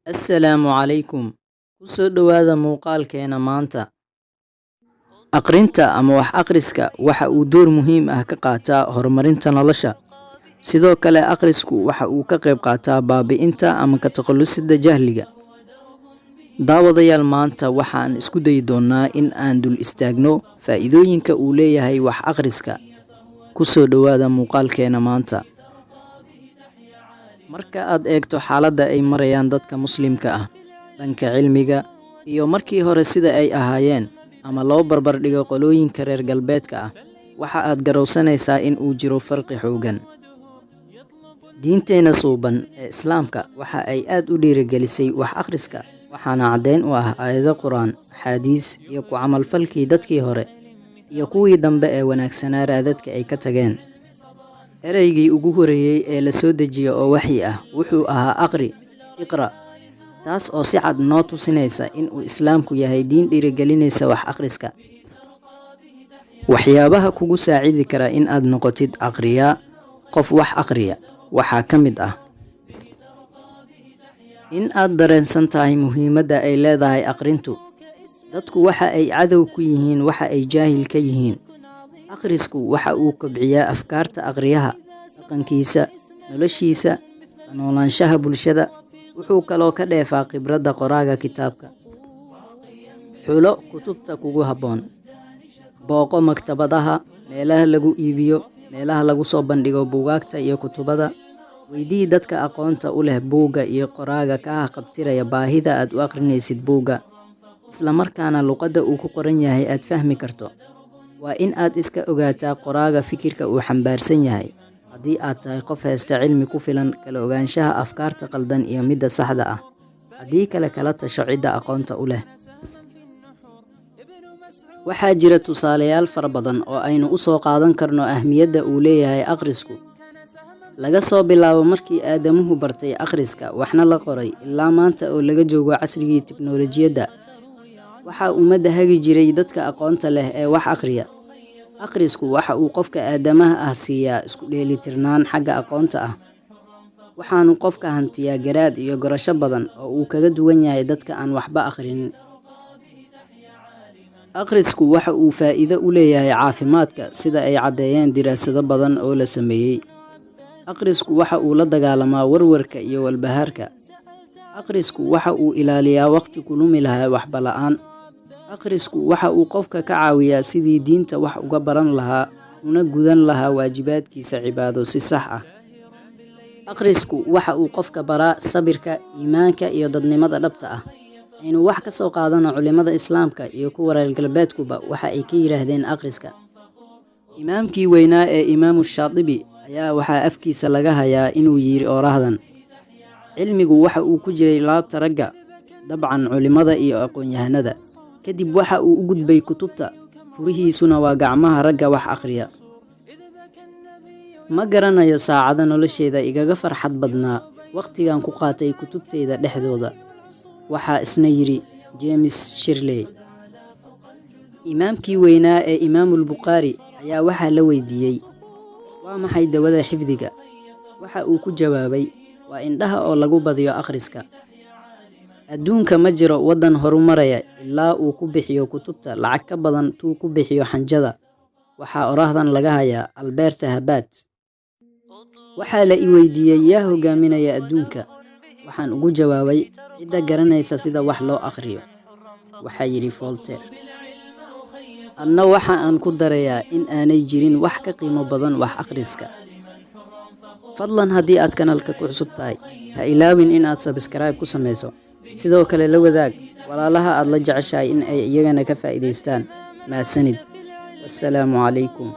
Assalaamu calaykum. Ku soo dhowaada muuqaalkeena maanta. Akhrinta ama wax akhriska waxa uu door muhiim ah ka qaataa horumarinta nolosha. Sidoo kale, akhrisku waxa uu ka qayb qaataa baabi'inta ama ka takhalusida jahliga. Daawadayaal, maanta waxaan isku dayi doonaa in aan dul istaagno faa'iidooyinka uu leeyahay wax akhriska. Ku soo dhowaada muuqaalkeena maanta. Marka aad eegto xaaladda ay marayaan dadka Muslimka ah dhanka cilmiga iyo markii hore sida ay ahaayeen, ama loo barbar dhigo qolooyinka reer galbeedka ah, waxa aad garowsanaysaa in uu jiro farqi xooggan. Diinteena suuban ee Islaamka waxa ay aad u dhiirigelisay wax akhriska, waxaana caddeyn u ah aayado Qur'aan, axaadiis iyo ku camalfalkii dadkii hore iyo kuwii dambe ee wanaagsanaa raadadka ay ka tageen. Ereygii ugu horreeyay ee la soo dejiyo oo waxyi ah wuxuu ahaa "Aqri", "Iqra'", taas oo si cad noo tusinaysa in uu Islaamku yahay diin dhiirigelinaysa wax akhriska. Waxyaabaha kugu saacidi kara in aad noqotid aqriyaa, qof wax akhriya, waxaa ka mid ah in aad dareensan tahay muhiimadda ay leedahay akhrintu. Dadku waxa ay cadow ku yihiin waxa ay jaahil ka yihiin. Akhrisku waxa uu kobciyaa afkaarta aqriyaha, dhaqankiisa, noloshiisa, la noolaanshaha bulshada. Wuxuu kaloo ka dheefaa khibradda qoraaga kitaabka. Xulo kutubta kugu habboon. Booqo maktabadaha, meelaha lagu iibiyo, meelaha lagu soo bandhigo buugaagta iyo kutubada. Weydii dadka aqoonta u leh buugga iyo qoraaga kaa haqabtiraya baahida aad u akhrinaysid buugga, isla markaana luqadda uu ku qoran yahay aad fahmi karto. Waa in aad iska ogaataa qoraaga fikirka uu xambaarsan yahay. Haddii aad tahay qof haysta cilmi ku filan kala ogaanshaha afkaarta qaldan iyo midda saxda ah. Haddii kale, kala tasho cidda aqoonta u leh. Waxaa jira tusaalayaal fara badan oo aynu u soo qaadan karno ahmiyadda uu leeyahay akhrisku. Laga soo bilaabo markii aadamuhu bartay akhriska waxna la qoray ilaa maanta oo laga joogo casrigii tiknoolajiyadda, waxaa ummadda hagi jiray dadka aqoonta leh ee wax akhriya. Akhrisku waxa uu qofka aadamaha ah siiyaa isku dheelitirnaan xagga aqoonta ah, waxaanu qofka hantiyaa garaad iyo garasho badan oo uu kaga duwan yahay dadka aan waxba akhrinin. Akhrisku waxa uu faa'iido u leeyahay caafimaadka, sida ay caddeeyeen diraasado badan oo la sameeyey. Akhrisku waxa uu la dagaalamaa warwarka iyo walbahaarka. Akhrisku waxa uu ilaaliyaa waqti ku lumi lahaa waxba la'aan. Akhrisku waxa uu qofka ka caawiyaa sidii diinta wax uga baran lahaa una gudan lahaa waajibaadkiisa cibaado si sax ah. Akhrisku waxa uu qofka baraa sabirka, iimaanka iyo dadnimada dhabta ah. Aynu wax ka soo qaadano culimada Islaamka iyo kuwa reer galbeedkuba waxa ay ka yidhaahdeen akhriska. Imaamkii weynaa ee Imaamu Shaadibi ayaa waxaa afkiisa laga hayaa inuu yidhi oorahdan: "Cilmigu waxa uu ku jiray laabta ragga, dabcan culimada iyo aqoon-yahanada. Kadib waxa uu u gudbay kutubta, furihiisuna waa gacmaha ragga wax akhriya." Ma garanayo saacado nolosheeda igaga farxad badnaa wakhtigan ku qaatay kutubtayda dhexdooda, waxaa isna yidhi James Shirley. Imaamkii weynaa ee Imaamulbukhaari ayaa waxaa la weydiiyey: "Waa maxay dawada xifdiga?" Waxa uu ku jawaabay: "Waa indhaha oo lagu badiyo akhriska." Adduunka ma jiro waddan horumaraya ilaa uu ku bixiyo kutubta lacag ka badan tuu ku bixiyo xanjada, waxaa oraahdan laga hayaa Alberta Habat. Waxaa la i weydiiyey: "Yaa hogaaminaya adduunka?" Waxaan ugu jawaabay: "Cidda garanaysa sida wax loo akhriyo," waxaa yidhi Voltaire. Anna waxa aan ku darayaa in aanay jirin wax ka qiimo badan wax akhriska. Fadlan, haddii aad kanalka ku cusub tahay, ha ilaawin in aad subscribe ku samayso. Sidoo kale la wadaag walaalaha aad la jeceshahay in ay iyagana ka faa'iidaystaan. Mahadsanid. Wassalaamu calaykum.